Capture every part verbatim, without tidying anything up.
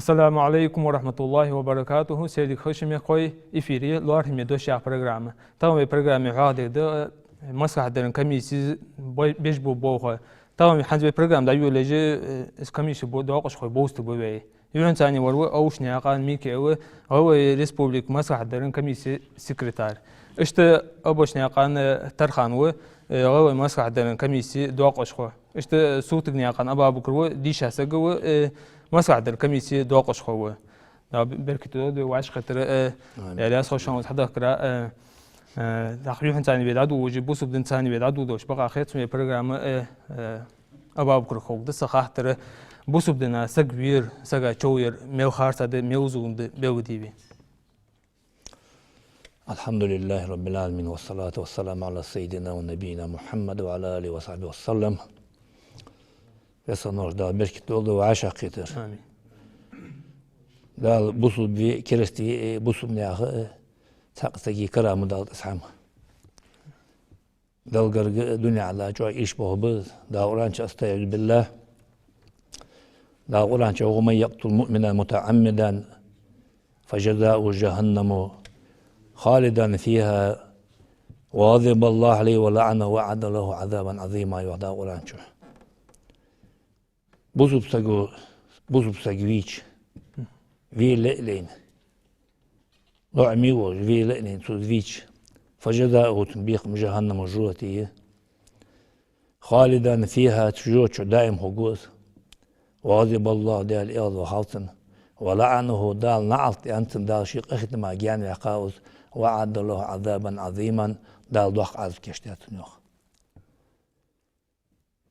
Ассаламу Ӏалайкум ва рахьматуллахӀи ва баракатухӀ. Сайре дика хийла, мехкахой, эфире «ЛоархӀаме дош» яха программа. Тахан вай программе хьоахадергда, э, маслахьатдаран комиссе бе-, беш бола болх. Тахан хӀанз вай программа дӀайолалуш, э, из комиссе бо-, доакъашхой бовзийтаргба вай. Юхьанцани вар ва Аушнаькъан Микаил, гӀалгӀай республика маслахьатдаран комиссе секретарь. Иштта Абашнаькъан, э, Тархан ва, э, гӀалгӀай маслахьатдаран комиссе доакъашхо. Иштта Султыгнаькъан Абабукр ва, дийша саг ва, э, маслахьатдаран комиссе доакъашхо ва. Да, б-, беркате долда вай вӀашагӀкхетар, э, Амин. Даьла раьза хилва шоана хьадахкара, э, э, тӀаккха юхьанцани вай дӀадолалуш, бусалба динцани вай дӀадоладолаш бакъахьа хет сона вай программа, э, э, Абабукра хургда са хаттар: бусалба дина саг вер, сага чов яр мел харцахьа да, мел зулам да, белгалдий вайна. الحمد لله رب العالمين، والصلاة والسلام على سيدنا ونبينا محمد وعلى آله وصحبه وسلم. Веза-воккха Дала беркате долда вай вӀашагӀкхетар. Амин. Дала бусалба ве, кераста ве, э, бусалба наьха, э, цхьаккха сага карама далда из хӀама. Далла гарга дунен Ӏаьдала чӀоагӀа ийрча болх ба из. Дала Къуръан чу: أستعيذ بالله. Дала Къуръан чу: ومن يقتل مؤمنا متعمدا فجزاؤه جهنم خالدا فيها وغضب الله عليه ولعنه وأعد له عذابا عظيما, йоах Дала Къуръан чу. Бусалба саго бусалба саг вийча, ве лелайна, лоӀаме волаш ве лелайна цо из вийча, فجزاؤه, цун бекхам جهنم, жожагӀате я. خالدا فيها, цу жожагӀате чу даим хургва из. وغضب الله, Даьла эгӀазвахав цунна. ولعنه, Дала наӀалт даьд цунна, Дала ший къахетама гаьнаваьккхав из. وأعد له عذابا عظيما, Дала доккха Ӏазап кийчдаьд цунна, йоах.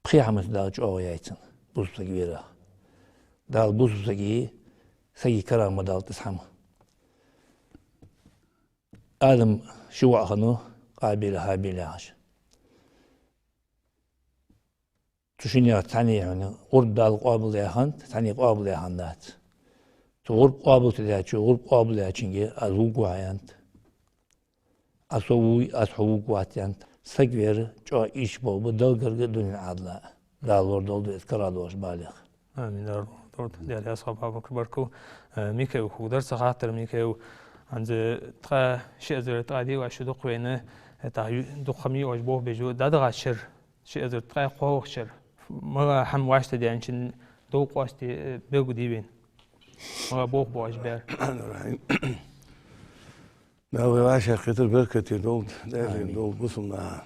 Пхи хӀаманца Дала чӀоагӀо яьй цунна, бусалба саг верах. Дала бусалба сага, сага карама далда из хӀама. Адам ши воӀ хиннав, Къабил, ХӀабил яхаш. Цу шиннех цхьанне хьона гӀурба Дала къоабалдаь хиннад, цхьанне къоабалдаь хиннадац. Цу гӀурба къоабал ца даьчо, гӀурба къоабалдаьчунга аз вувргва хьо, аьннад. Аз хьо вувргвий, аз хьо вувргвац, аьннад. Саг вер чӀоагӀа ийрча болх ба Далла гарга а, дунен Ӏаьдала а. Дала лорадолда вай из карадолча балех. Амин, Дала лорадолда. Даьла раьза хилва, Абабукр, баркал. Э, Микаила хургдар са хаттар, Микаил, хӀанз ткъаь ши эзар ткъаь диъ шу дукха вайна, э, тӀаккха ю-, дукха ма йий оаш болх беш, дӀадахача шера, ши эзар ткъаь кхоалгӀача шера, мала хӀама вӀаштӀехьадаьннача дов къоастаде, э, белгалдий вайна. Мала болх ба оаш баьр. Дала вай вӀашагӀкхетар беркате долда, даьлера Амин. Долда бусалба наха.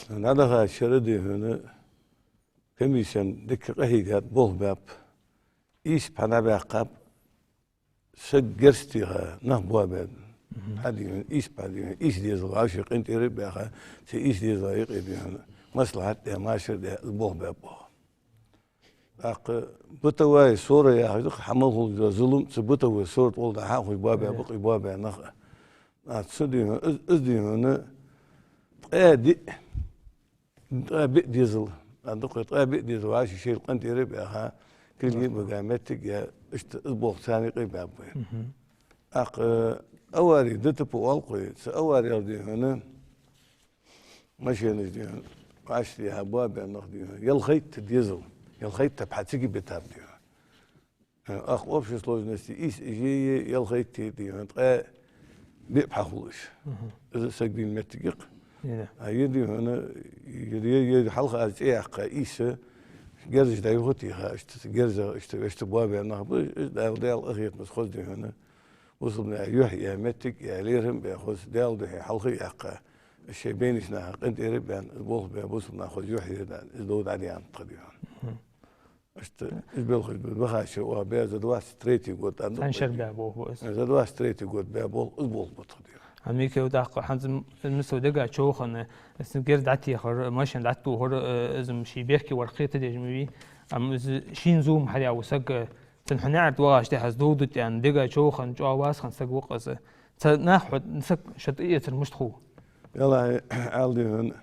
ДӀадахача шера, дий хьона, комиссен дика къахьийгад, болх баьб. Ийс пхьа дӀабаьккхаб, саг герз теха, нах боабаь. Мгм. Хьа, дий хьона, ийс пхьа, дий хьона, ийс дезал вӀаший къинтӀера а баьха, цу ийс дезала юкъе, дий хьона, маслахьат а даь, машар а даь, из болх баьб, йоах. ТӀаккха бытовая ссора яхаш да-кх, хьа мел хулаш дола зулам, цу бытовой ссорат гӀолла дӀа-хьа а ховш боабаь ба-кх уж боабаь нах. ТӀаккха цу, дий хьона, из, из, дий хьона, ткъаь диъ, ткъаь биъ дезал, а, дукха ткъаь биъ дезал вӀаший шоайла къинтӀера а баьха, кулги а бага, моттиг а яь, иштта из болх царна юкъе баьб вай. Мгм. ТӀаккха авари, ДТП оал-кх вай, цу аварех, дий хьона, машенаш, дий хьона, вӀаштӀехьа боабаь нах, дий хьона, ялхайтта дезал, ялхайтта пхьа цига битаб, дий хьона. Э, ах, общей сложности ийс эзар ялхайтта, дий хьона, ткъаь биъ пхьа хул уж. Мгм. Из саг бийна моттиг я-кх. Е. А ер, дий хьона, ер, ер, ер хьалха аз цӀи яьккха ийс герзаш дӀа-юха а теха, иштта герзех, иштта вешта боабаь нах ба уж, Дала, Дала къахетамца хоза, дий хьона, бусалба наьха юхь а яь, моттиг а яь, лерхӀам а баь хоза, Даьла духьа хьалха а яьккха, шоай байнача наха къинтӀера а баьнна, болх баь, бусалба наха хоза юхь яь, из дов дӀадаьннад тха, дий хьона. Мгм. Иштта из белхаш ба, бахача оаха баь за двадцать третий год, а, цхьан шера баь болх ба из. За двадцать третий год баь болх, из болх ба тха, дий хьона. А Микаил, тӀаккха хӀанз м-, мисал, дега чов хинна, из герз дӀатехар, машен дӀатохар, э, из-м ший бехке вар кхетадеш ма вий, амма из шийна зулам хьаяь ва саг, э, цун хьо наӀарга вагӀаш тӀехьа из дов дут аьнна, дега чов хинна, чӀоагӀа ваьсса хинна саг ва-кх из. Цу наха хьо, саг шо тӀаэцар мишта хул? Ялахь, Ӏаьла, дий хьона,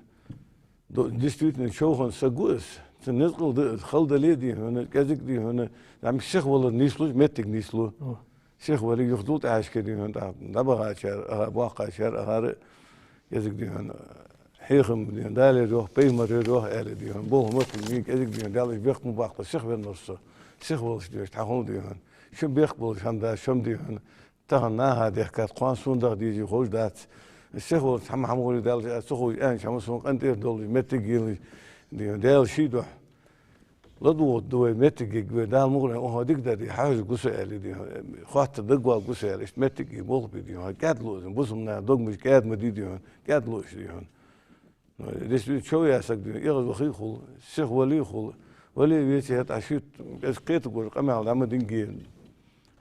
до-, действительно, чов хинна саг ва из, цун низ кӀал да из, хала дале а, дий хьона, кӀезига, дий хьона, нах сихвалар нийслуш моттиг нийслу. О. Сихвале юха дулл тӀехьашка, дий хьона, тӀаккха дӀабахачар, аха, боккхачар, ахара кӀезига, дий хьона, хьехам, дий хьона, Далера йоах, пайхамарера йоах аьле, дий хьона, болх ма бий, кӀезига, дий хьона, Даьла, уж бехк ма баккха, сихвеннав со, сихвалаш, дий хьона, хьахул, дий хьона. Шо бехк болаш хӀама дац, шо-м, дий хьона, тахан наха дехкад, кхоана сона даха дезаш ховш дац. Сиха волча хӀама, хӀама гӀури далаш, аз ца ховш аьнна, хӀама сона къинтӀера долаш, моттиг елаш, дий хьона, Даьла ший духьа ладувгӀаргда вай, моттиг ергья вай, Дала мукъалехь, укхо дика дар де хьажаргва со аьле, дий хьона, хоатта дагавоаларгва со аьле, иштта моттиг е, болх бе, дий хьона, кӀаьд лу из, бусалба наьха догмаш кӀаьд ма дий, дий хьона, кӀаьд лу уж, дий хьона. Деш чов яь саг, дий хьона, эгӀазвахе а хул, сиха вале а хул, вале а веце а, хӀаьта ший, аз кхетаргволаш къамаьл дӀа ма динге.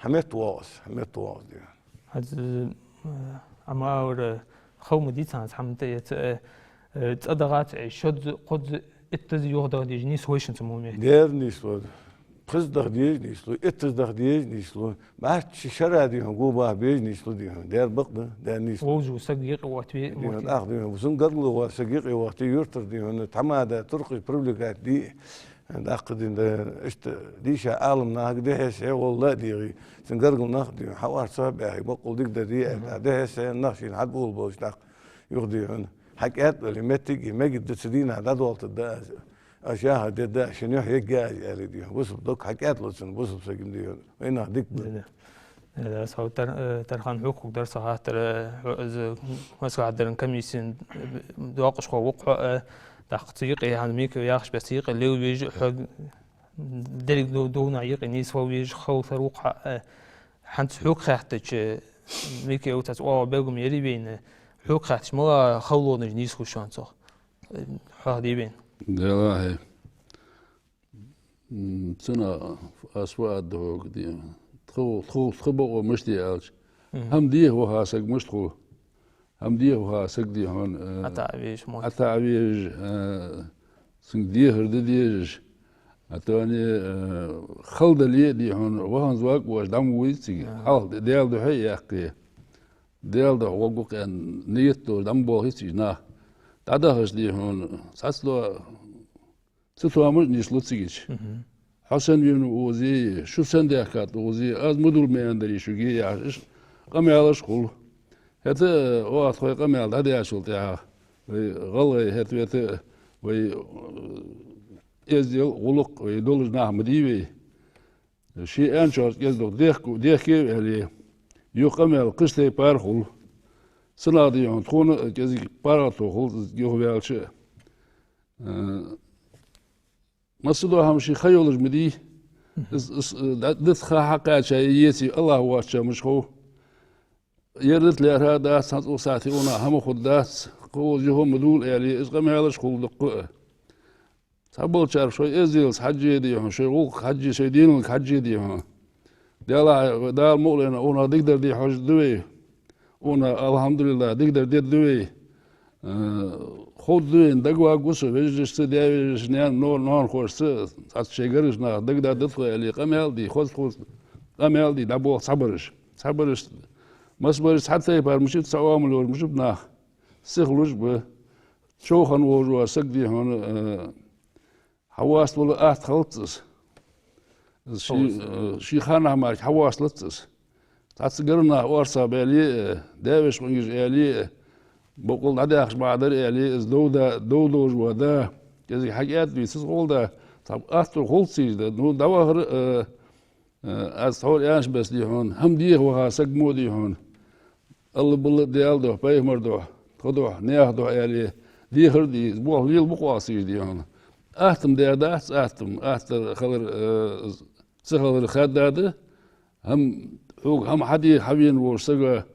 ХьаметтавоагӀа аз, хьаметтавоагӀа аз, дий хьона. ХӀанз, э, Ӏамавар, э, хов ма дий цхьанне хӀама тӀа, э, э, цӀа дагӀац, э, шозза, кхозза, иттаза юхадаха дезаш нийслу вай шун цу мо метте? Дера нийслу. Пхезза даха дезаш нийслу, иттаза даха дезаш нийслу. БӀарчча шера, дий хьона, го баха безаш нийслу, дий хьона. Дера бакъда, дера нийслу. Вовзаш саг юкъе вахийта ве-, дий хьона, вахийта. Ах, дий хьона, бусалба гаргало вола саг юкъе вахийта, юртара, дий хьона, тхьамада, туркхаша привлекать де, даккха дин да, иштта дийша Ӏалам нахага дехьа-сехьа гӀолла а дийгӀе, цун гаргара нах, дий хьона, хьаоарцахьа а баьхе, боккъал дика дар де аьнна, дехьа-сехьа нах шийна хьатӀаболабалча тӀаккха, юха, дий хьона, хьакӀаьд а вале, моттиг е, мегаргда цу дийнахьа дӀадоалийтаргда аз, аз яхар дергда, шун юхь ергья аз аьле, дий хьона, бусалба дог хьакӀаьд лу цун, бусалба сага-м, дий хьона, вайнах дика ба. Дий, дий. Э, со тар-, э, Тархан, хьога хургдар са хаттар, э, хьо-, из маслаӀат даран комиссе, э, доакъашхо ва-кх хьо, э, тӀаккха цу юкъе, хӀанз Мика яхача беса, цу юкъе лелавеш, хьо деррига ду-, дувна юкъе нийсвала везаш хилар ва-кх хьо, э, хӀанз хьога хаьттача, Мика, цхьацца оагӀув-белгам яр вайна, хьога хаьттача, малагӀа хавлонаш нийслу шоана цох? Э, хьоахаде вайна. Делахьа. М, цунах аз фу аргда хьога, дий хьона. Тха, тха, тха бокъо мишта я аьлча. Мгм. ХӀама деха ваха саг мишта хул? ХӀама деха ваха саг, дий хьона, э, ӀотаӀа везаш, мотт. ӀотаӀа везаш, э, цунга дехар де дезаш. А то не, э, хала дале а, дий хьона, вахана зӀамига волаш дӀа ма вий цига. Мгм. Хьалха Даьла духьа а яьккхе, Даьла духьа гӀоргва-кх аьнна, нийят долаш дӀа ма боалахий цига нах. ДӀадахача, дий хьона, цхьацца доа цатоамаш а нийслу цигача. Мгм. Хьо сенна венав укхаза, шу сенна даьхкад укхаза, аз ма дуллара ма аьннадарий шуга, яхаш, иштта къамаьлаш хул. ХӀаьта, э, оаха тхоай къамаьл дӀадаьчул тӀехьагӀа, вай гӀалгӀай, хӀаьта вета, вай, э, эздел, гӀулакх вай долаш нах ма дий вай. Ший аьнначох кӀезига дехк-, дехке а ваьле, юха къамаьл кхыча тайпара хул. Цунах, дий хьона, тхона а кӀезига паргӀато хул юхаваьлча а. Э, массадола хӀама ший ха йолаш ма дий. Мгм. Из, из, э, да-, дита ха хьакхаьча а, еце а, АллахӀ воацачоа мишта хов. Ер дита лаьрхӀа а дац, хӀанз укх сахьате укханах хӀама хургдац, кхы укхаза юха ма дувла аьле, из къамаьлаш хул дуккха а. Цхьаболчар шоай эзделаца хьежжа, дий хьона, шоай гӀулакха хьежжа, шоай динага хьежжа, дий хьона. Делахь, Дала мукъалехь, укханах дикадар де хьожаргда вай. Укханах, алхьамдулиллахӀ, дикадар дергда вай. Э, ховргда вайна, дагаваргва со вежарашца, даь-вежарашца, наьна-, но-, ноанахошца, цхьацца шоай гаргарча наха дагадаргда тхо аьле, къамаьл а де, хоза-хоза къамаьл а де, дӀабоах цхьабараш. Цхьабараш, массабараш цхьан тайпара мишта, цхьа оамал йолаш мишта ба нах. Сиха луш ба. Човхана волаш вола саг, дий хьона, э, хьавоаставала атта хилац из. Из ший, хилац, э, ший ханнахьа мара хьавоасталац из. Цхьацца гаргара нах орцагӀа баьле а, э, даь-веший къонгаш аьле а, э, боккъал дӀадаьхкача бакъдар аьле а, из дов да, дов долаш вола да, кӀезига хьакӀаьдвийца из гӀолла да, цхьа аттар хулац из да. Ну, дӀавахар, э, Э, аз тхьовра аьннача беса, дий хьона, хӀама деха ваха саг мо, дий хьона, Алла-балла а Даьла духьа, пайхамара духьа, тха духьа, наьха духьа аьле, дехар а де, из болх лелабу-кх оаха цига, дий хьона. Атта-м даь дац, атта-м, аттар хилар, э, ца хилар хадда да, хӀама, хьога хӀама хьаде хьавена волча сага,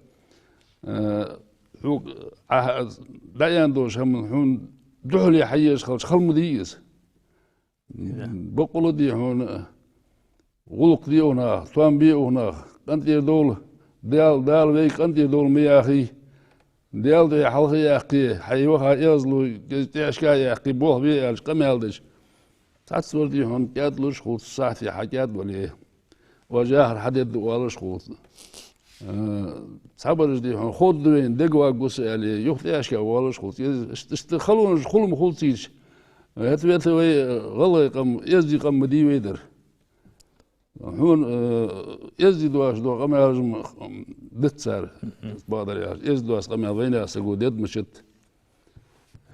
э, хьога, Ӏа, дӀааьнна долча хӀаман хьона духьале хьаеш хилча, хала ма дий из. Боккъала, дий хьона, гӀулакх де укханах, тоам бе укханах, къинтӀера довла, Дала, Дала вайга къинтӀера довла ма яхий. Даьла духьа хьалха а яьккхе, хьай ваха эгӀазло тӀехьашка а яьккхе, болх бе аьлча, къамаьл дича, цхьацца вар, дий хьона, кӀаьдлуш хул цу сахьате хьакӀаьдвале. Оаш яхар хьадергда оалаш хул. Э, цхьабараш, дий хьона, ховргда вайна, дагаваргва со аьле, юха тӀехьашка воалаш хул. Из, иштта, иштта халонаш хул-м хул цига. ХӀаьта вета вай, э, гӀалгӀай къам, эздий къам ма дий вай дар. Хьона, э, эздий доацаш дола къамаьлаш-м, м, диц цар. Мгм. Бакъдар яхача, эздий доаца къамаьл вайнаьха саго дергда мачад.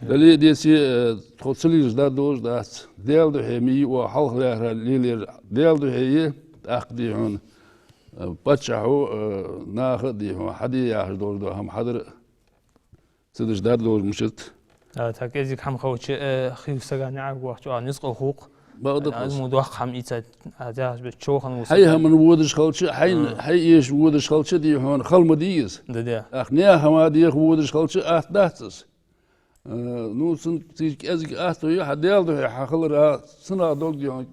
Дале а, деце а, э, тхо ца лелаш даргдолаш дац. Даьла духьа ма йий оаха хьалха лаьрхӀа лелаер, Даьла духьа я, тӀаккха, дий хьона, Э, паччахьо, э, наха а, дий хьона, хьаде яхаш долаш дола хӀама хьадар а ца деш даргдолаш мичад. А, тӀаккха кӀезига хӀама хилча, э, хий сага наӀарга вахача, а, ницкъал хул-кх. Бакъда, аз мо доккха хӀама ийца, а, дагӀаш бе чохан ву хьай сага. ХӀаман водаш хилча, хьай, а, хьай эша водаш хилча, дий хьона, хала ма дий из. Да, да. ТӀаккха наьха хӀама деха водаш хилча, атта дац из. Э, ну, цун цига кӀезига атта я, хьа Даьла духьа хьа хилар, а, цунах дог, дий хьона,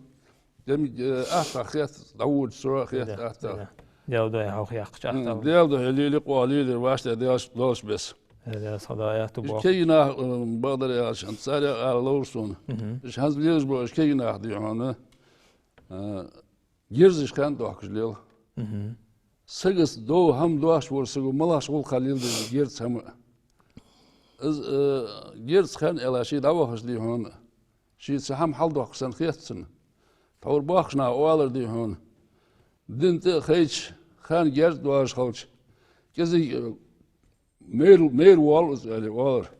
деррига, э, атта хет, дӀаводаш цо хет, да, атта. Да, да. Даьла духьа хьох яьккхача атта. М, Даьла духьа лелае, къоах лелаер вашта Даьла долча беса. Э, Даьла сагӀа дайта уж боах. Кегий нах, э, бакъдар аьлча, хӀанз царех ала ловра сона. Мгм. Уж хӀанз лелаш бола уж кегий нах, дий хьона, э, герзаш хана дохкаш лела. Мгм. Сагаца дов хӀама доахаш волча саго малагӀча гӀулакха леладу герз хӀама. Из, э, герз хана аьлча, ше дӀавахача, дий хьона, ше цхьа хӀама хьалдоаккхаш санна хет цунна. Тхьовра боккхийча наха оалар, дий хьона, дина тӀа а хайча, хана герз доагӀаш хилча, кӀезига, э, майра, майра воал из, аьле оалар.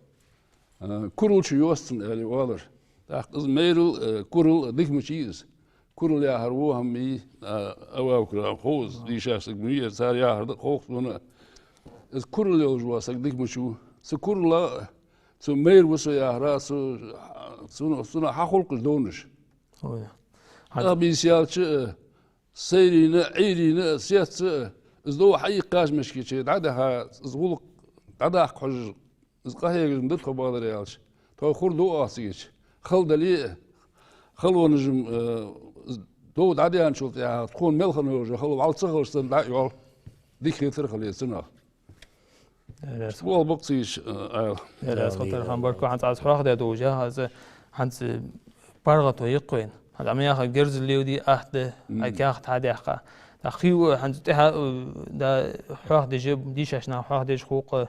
Э, курал чу йоас цунна, аьле оалар. ТӀаккха из майрал, э, курал дика ма чий из. Курал яхар во хӀама я, а, Абабукра хов из, дийша саг ма вий, цар яхар да хов-кх сона. Из курал йолаш вола саг дика ма вий. Цу курала, цу майра ва со яхара, цу, цунах, цунах хьахулаш довнаш. Ой. Къа бийса яьлча, э, сайрийна, Ӏуйрийна, сецца, из дов хьаийккхача мешкаче дӀадаха, из гӀулакх дӀадаккха хьожаш, из къахьегаш ма да тхо, бакъдар аьлча. Тхо хургда оаха цига. Хала дале а, халонаш-м, э, из дов дӀадаьнначул тӀехьагӀа тхона мел хинна йола хало вӀалла ца хилча санна дӀа а йоал. Дика хетар хиле цунах. Э, да. Оал бакъ цига, э, аьла. Э, да, Салтархан, баркал, хӀанз аз хьоахадаь долча, хӀанз, хӀанз паргӀато я-кх вайна. ХӀанз Ӏа ма яххара, герз леладе атта да, мм, хьай каьхат хьадаьккха. ТӀаккха хий ва хӀанз тӀехьа, э, да, хьоахадеш, дийшача наха хьоахадеш хул-кх,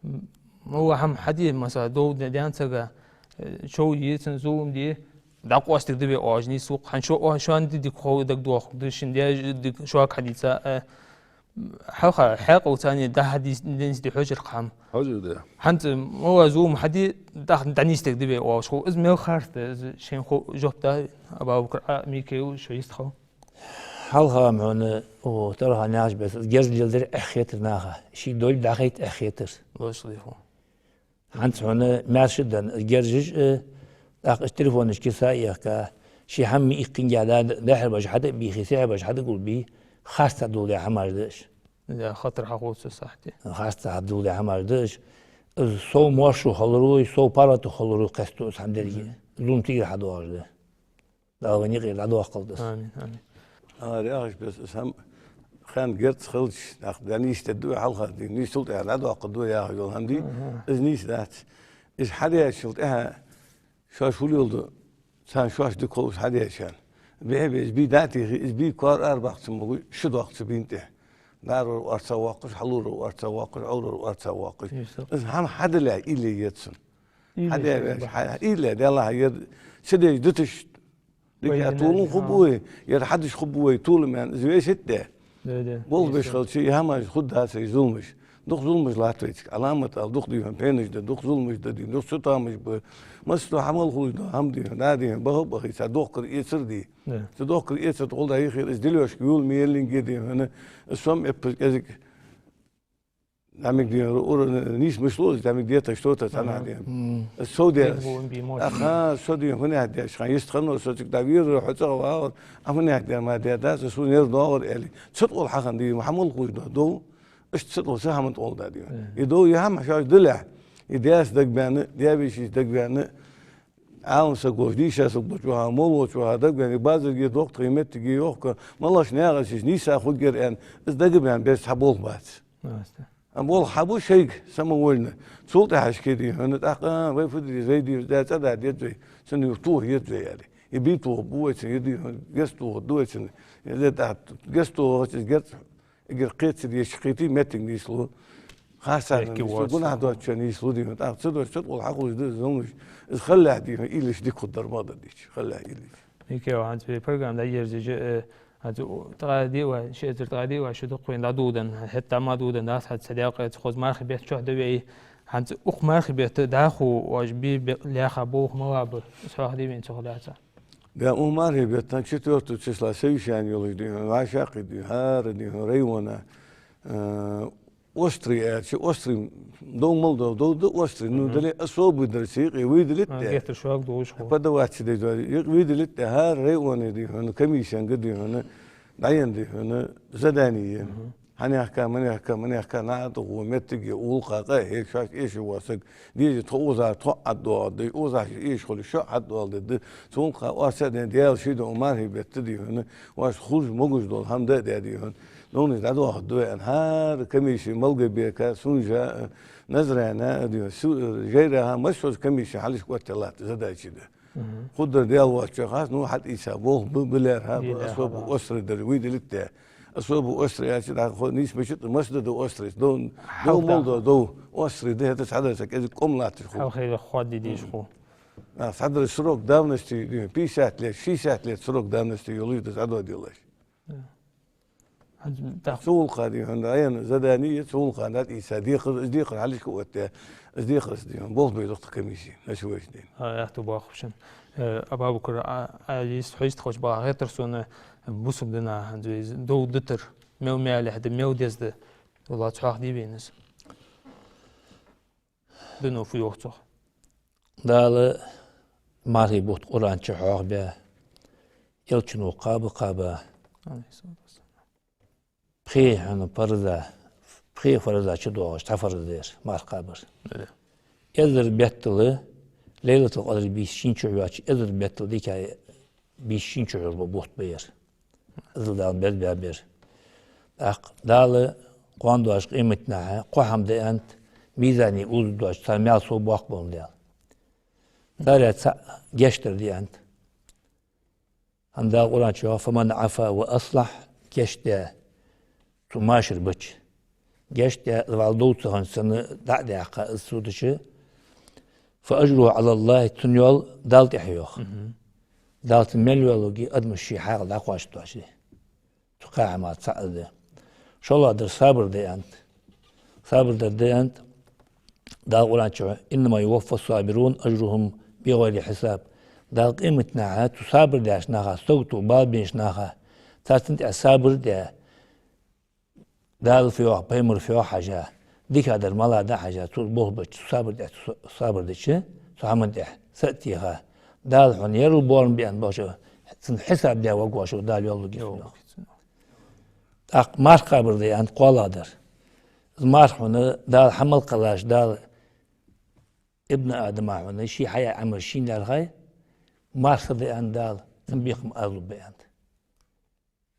м, моллагӀа хӀама хьаде, масала, дов даьнна сага, э, чов де цунна, зулам де, дӀакъоастаргда вай оалаш нийслу-кх. ХӀанз шо, о, шоана ди дика хов дагадоах, да шун даь дика шуга хьадийца, э, хьалха хьаькъал царна дӀахьадис-, денз де хьожар-кх хӀама. Хьожар, да. ХӀанз моллагӀа зулам хьаде, дӀа-, дӀанийсдергда вай оалаш хул. Из мел харц да, из шоай хов жоп да, Абабукр а, Микаил, шо йистхила. Хьалха-м хьона, о, тахан яхача беса, из герз леладер эхь хетар наха. Ший дойло дӀахайта эхь хетар. Лош лиху. ХӀанз хьона маьрша а даьнна, из герзаш, э, тӀаккха уж телефонаш киса а ехка, ший хӀама ма иккхинге да, дехьара баша хьада а бийхе, сехьара баша хьада а гулбе, харцахьа доладаь хӀамаш да уж. Да, хатар хьахул цу сахьте. Харцахьа доладаь хӀамаш да уж. Из сов моаршо хиларах, сов паргӀато хиларах кхестаду из хӀама деррига. Мгм. Зулам тӀера хьадоагӀаш да. Дала вайна юкъера дӀадоаккхалда из. Амин, амин. Ара яхаш беса, из хӀама хана герз хилча, нах дӀанийсдергда вай хьалха, дий, нийсачул тӀехьагӀа дӀадоаккхаргда вай яхаш дола хӀама, дий, аха, из нийса дац. Из хьадаьчул тӀехьагӀа шоаш фу леладу, царна шоаш дика ховш хьадаьчарна. Бехьа-бехьа из бий дӀатехе, из бий коара арабаккха ца могаш, шу доаккх цу бийна тӀа. Дарора орцагӀа воаккхаш, хьалурора орцагӀа воаккхаш, Ӏоврара орцагӀа воаккхаш. Из хӀама хьаде лаьа, уйла е еза цунна. Уйла е, хьаде веш, хьа-, уйла е, Даьллахьа, ер ца деш диташ, дика, вай толам хургба вай, ер хьадеш хургба вай толам аьнна, из вешийта де. Да, да. Болх беш хилча, из хӀамаш хургдац, из зуламаш. Дукха зуламаш латт вайцига. Ӏаламат ала дукха, дий хьона, пенаш да, дукха зуламаш да, дий, дукха сутамаш ба. Массадола хьа мел хулаш дола хӀама, дий хьона, да, дий хьона, баха а бахе, цхьа дохкар-эцар, дий. Да. Цу дохкар-эцарта гӀолла дӀайихьар, из дилешка йола ма еллинге, дий хьона, из сом эппаз кӀезига дӀа мег, дий хьона, ура, нийса мишта лу из, дӀа мег деташ тота цхьаннахьа, дий хьона. Мгм. Из сов деш. Аха, со, дий хьона, фуннахьа деш, хьан йистхиннав со цига дӀавера, хьо цӀагӀа вагӀар, Ӏа фуннахьа дер ма де дац, сона ер доагӀар, аьле. Цу тӀа гӀолла хьахинна, дий хьона, хьа мел хулаш дола дов, иштта цу тӀа гӀолла, цу хӀаман тӀа гӀолла да, дий хьона. Из дов, из хӀама шоаш далехь, из даьца дагабаьнна, даь-вешийца дагабаьнна, Ӏалам саг волча, дийша саг волча ваха, молла волча ваха дагабаьнна, базарге дохка тха, моттиге йохка, малагӀча наькъа чу нийса хургьяр аьнна, из дагабаьнна бесса цхьа болх бац. Болх хьабу шоайга самовольно. Цул тӀехьашка, дий хьона, тӀаккха, а, вай фу де деза, вай деза, да, цӀа да деза вай, цунна тоха еза вай, аьле. Из бий тохаргба вай цунна, из, дий хьона, герз тохаргда вай цунна. Из, да, герз тохача, из герз эггара кхетаца дезача кхетий моттиг нийслу, харцахьа нийслу, гунахьа доацачоа нийслу, дий хьона. ТӀаккха цудухьа цу тӀа гӀолла хьахулаш да из зуламаш. Из хиллалехь, дий хьона, уйлаш дика хургдар, ма дар дийча. Хиллалехь уйлаш. Микаил, хӀанз вай программа дӀаерзаеш, э, хӀанз ткъаь диъ ва, ши эзар ткъаь диъ ва шу да-кх вайна дӀадоладенна, хӀаьта дӀа ма доладенна дац, хӀанз цхьа даькъе ца хоза мархий бетта чухь да вай. ХӀанз укх мархий бетта дӀахо оаш бе, бе, лаьха болх малагӀа ба, из хьоахаде вайна цох лаьца. Да, укх мархий бетта четвёртого числа совещани йолаш, дий хьона, вӀашагӀкхийтта, дий хьона, хӀара, дий хьона, района, э, острый аьлча, острый, дов мел дов, дов да острый, ну, дале особый дар цига юкъе выделить де. Геттара шуга долаш хул. Подавать де, дий хьона, юкъе выделить де, хӀара района, дий хьона, комиссега, дий хьона, дӀаенна, дий хьона, задание. Хьанехка, манехка, манехка, наӀарга гӀо, моттиге, улкха къахьега, шоаш эшаш вола саг, деза тхо укхаза тхо ӀадоагӀа, деза укхаза эшаш хуле шо ӀадоагӀа, деза. Цунга орца а даь, Даьла ший долча мархий бетта, дий хьона, вӀаши хулаш, могаш дола хӀама да а даь, дий хьона, нуни дӀадоахаргда вай аьнна, хӀара комисси Малгобека, Сунжа, Назрана, дий хьона, Су-, Жайраха, массаза комисси хьалхашка оттадаь латт, задача да. Хургдар Даьла воацачох, ну, хьатӀаийца болх ба, ба лаьрхӀа, особо острый дар выделить де. Особо острый аьлча, дӀахо нийсбеча тӀа масса да острый. Дов, дов мел дов, дов острый да, хӀаьта цхьадар са кӀезига кӀом латташ хул. Хьалхара хоадде дезаш хул. А, цхьадар срок давности, пятьдесят лет, шестьдесят лет срок давности йолаш да цхьадола делаш. Цу гӀулакха, дий хьона, дӀаенна задание, цу гӀулакха дӀатӀаийца декхар, из декхар хьалхашка оттадаь, из декхарца, дий хьона, болх бе деза тха комисси на сегодняшний день. А, яхту бахушин. Э, Абабукар, а, а, из хьийста хьож баха гӀетар сона бусалба дина, хӀанз из дов дитар, мел маьлехь да, мел деза да, валлахӀи, цхьоахаде вайна из. Дано фу йоах цох? Дала мархий бутт Къуръан чу хьоахабаь, Элчано кхаба, кхаба. Алейхиссалату вассалам. Пхе хьона парза, пхе фарза чу доагӀаш, цхьа фарз да ер, марха кхабар. Э. Эзар беттала, Лайлатул-Къадр бийса шийна чу йоацаш, эзар беттала дика бийса шийна чу йола бутт ба ер. Из Дала беза баьб ер. ТӀаккха Дала кхоана доагӀача къематдийнахьа кхо хӀама да аьннад, мизане уза доацаш, цар маьл совбоаккх болча Дала. Царех цаӀ гешт дар да аьннад. ХӀана Дала Къуръан чу йоах: «فمن عفا وأصلح», гешт даь, цу машар бича. Гешт даь, вӀалла дов ца хиннача санна дӀа а даьккха, из судача, «فأجره على الله», цун йоал Далла тӀа я йоах. Дала цун мел йоалларгья адамаш ший хьакъал дӀакхоачаш доацаш. Цу кхаь хӀамах цаӀ из да. ШоллагӀдар сабар да аьннад. Сабар дар да аьннад. Дала Къуръан чу: «إنما يوفى الصابرون أجرهم بغير حساب». Дала къематдийнахьа цу сабар деча наха, сагото бала беча наха, царна тӀа сабар даь, Дала фу йоах, пайхамара фу йоах хьажа, дикадар малагӀа да хьажа, цу болх беча, цу сабар тӀа, цу сабар деча, цу хӀаман тӀа са а теха, Дала хьона ер боарам бе аьнна боаца, цун хьисап даь варгвоацаш Дала йоалларгья цунах. ТӀаккха марха кхабар да аьннад кхоалагӀдар. Из марха хьона Дала хьа мел кхеллача, Дала ибн Адама хьона ший хьаяь Ӏамал шийна лаьрхӀа, марха са да аьннад Дала, цун бекхам аз лургба аьннад.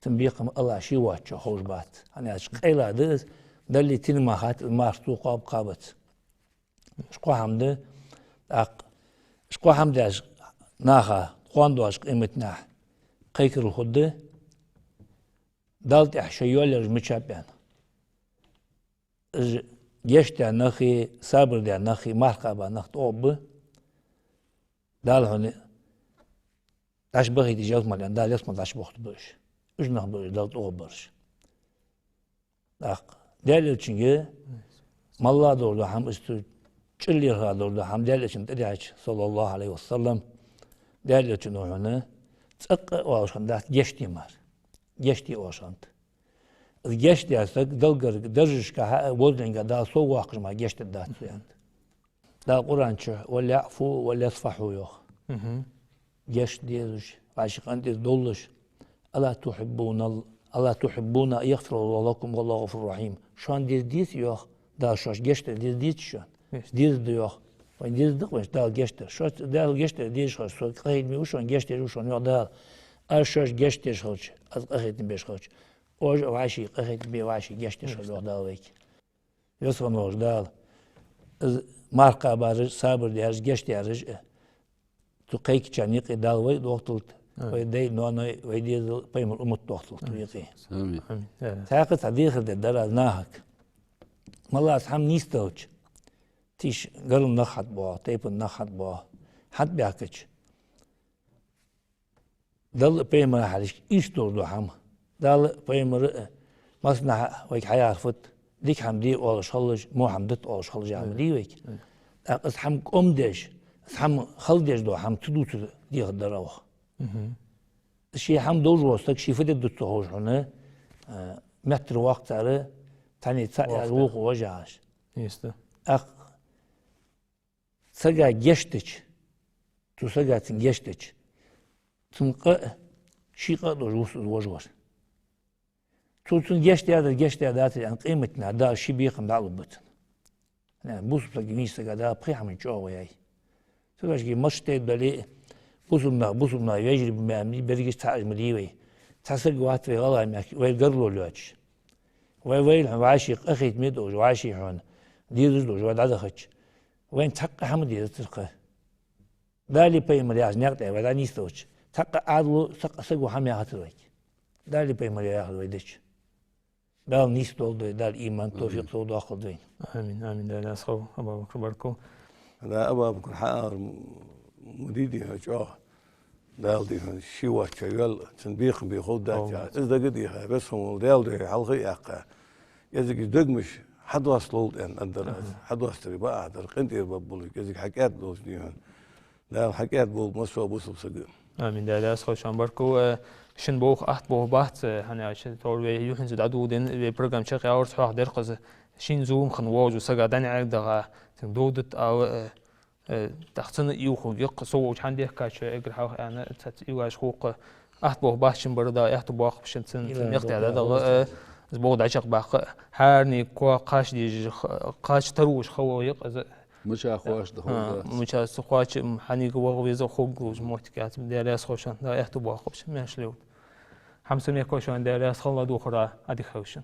Цун бекхам АллахӀ ше воацачох ховш бац. ХӀана аьлча къайла да из, Далла тина мара хац, из марха цо кхоаб, кхаьбац. Уж кхо хӀама да, тӀаккха уж кхо хӀама деча наха кхоана доагӀача къематдийнахьа кхайкарал хургда, Далла тӀехьа шоай йоал ераш мичаб аьнна. Уж гешт даь нахи, сабар даь нахи, марха кхаьба нах тӀагӀоргба. Дала хьона дӀачубахийта ялсмале аьнна, Дала ялсмале дӀачубохийтаргба уж. Уж нах ба уж Далла тӀагӀоргбараш. ТӀаккха Даьла Элчанга моллагӀа долаш дола хӀама, из цу чӀир лаьрхӀа долаш дола хӀама Даьла Элчанна тӀадихьача, صلى الله عليه وسلم, Даьла Элчано хьона цӀаккха а оалаш хиннадац гешт де мара. Гешт де оалаш хиннад. Из гешт даь саг Далла гарга даржашка хьа а воззалга Дала соввоаккхаш мара гешт дергдац цо аьннад. Дала Къуръан чу: «وليعفوا وليصفحوا», йоах. Гешт дезаш, вӀаший къинтӀера довлаш. «ألا تحبون ال-، ألا تحبون أن يغفر الله لكم والله غفور رحيم». Шоана деза деций, йоах, Дала шоашта гешт дар деза деций шоана? Деза да, йоах. Вайна деза да-кх вайна Дала гешт дар. Шоашта Дала гешт дар дезаш хилча, со къахетаме ва шоана, гешт деш ва шоана, йоах Дала. Аз шоашта гешт деш хилча, аз къахетаме беш хилча, оаш а вӀаший къахетаме бе, вӀаший гешт деш хила, йоах Дала вайга. Веза хинна волча Дала из марха кхаьбараш, сабар даьраш, гешт даьраш а, цу кхайкачарна юкъе Дала вай а дохийталда, вай дай, ноаной, вай дезал, пайхамара уммат дохийталда цу юкъе. Амин. Амин. Цхьаькха цхьа дехар де дар аз нахага. МоллагӀа хӀама нийсделча, тиша гаргара нах хьатӀабоагӀа, тайпан нах хьатӀабоагӀа, хьатӀабаьхкача, Далла а пайхамара а хьалхашка ийрча долаш дола хӀама. Далла а пайхамара а массанахьа а вайга хьаяхар фуд, дика хӀама де оалаш хилалаш, во хӀама дита оалаш хилалаш яхар ма дий вайга. ТӀаккха из хӀама кӀом деш, из хӀама хала деш дола хӀама ца дувцар дехар дар оаха. Мгм. Ший хӀама долаш вола саг ший фу дергда ца ховш хьона, а, меттара ваккха цар, цхьанне цаӀ яр вокхо вожаш. Йист да. ТӀаккха сага гешт дича, цу сага цунна гешт дича, цун къа а, ший къа а долаш вус из вож вар. Цо цунна гешт даьдар, гешт даь дацар аьнна, къематдийнахьа Дала ший бекхам дӀалургба цунна. Бусалба саг, вийнача сага Дала пхи хӀаман чӀоагӀо яьй. Цудухьа массадолча дале а, бусалба нах, бусалба нах вежарий ба ма аьннадий, берригаш цхьа уж ма дий вай. Цхьа саг вац вай гӀалгӀай мехка, вай гаргало лоацаш. Вай, вай хьона вӀаший къахетаме долаш, вӀаший хьона дезаш долаш вай дӀадахача, вайна цхьаккха хӀама дезацар кхы. Дала, пайхамара яхача наькъа тӀа вай дӀанийсдалча, цхьаккха Ӏаьдало, цхьаккха саго хӀама яхацар вайга. Дала, пайхамара яхар вай дича. Дала нийсдолда вай, Дала иман, тавфикъ совдоаккхалда вайна. Амин, амин. Дала раьза хилва, Абабакр, баркал. Да, Абабакр, хьаалар ма дий хьона чӀоагӀа. Дала дий хьона ший воацачоа йола, цун бекхам бе ховргдац. Из дага дий хьона, веза хинна вола Дала дий хьона хьалха а яьккха. Кӏезига дегаш хьадоасталда аьнна аргдар аз. Хьадоастаре бакъахьа дар, къинтӏера баб болаш, кӏезига хьакӏаьда долаш дий хьона. Дала хьакӏаьда болба массаволча бусалба сага. Амин. Дала раьза хилва шоана, баркал. Э, шун болх атта болх бац, э, хьона аьлча, тхьовра вай юххьанца дӏадоладаьнна, вай программа чакхъяьлар, цхьоахадир-кх из, шийна зулам хинна воагӏача сага дӏанеӏаргдаха, цунга дов дита ала, э, э, тӏаккха цунна юха йиккха со волча хьадехкача эггара хьалха аьнна, цхьацца уйлаш хул-кх, атта болх бац шун бар, Дала аьттув боаккхалба шун цун, цун мехка тӏа дӏадахьа, э, из болх дӏачакхбаккха, хӏаране кхоачаш дезаш, кхоачаш тара волаш хила йиш я-кх из. Мича кхоачаш да ховргдац. Мича ца кхоачаш, м, хьанга ваха веза хургволаш моттиг яц. Дала раьза хилва шоана, Дала аьттув боаккхалба шун, маьрша лелда. Хьамсара мехкахой, шоана Дала раьза хилва, духара Ӏадика хийла шун.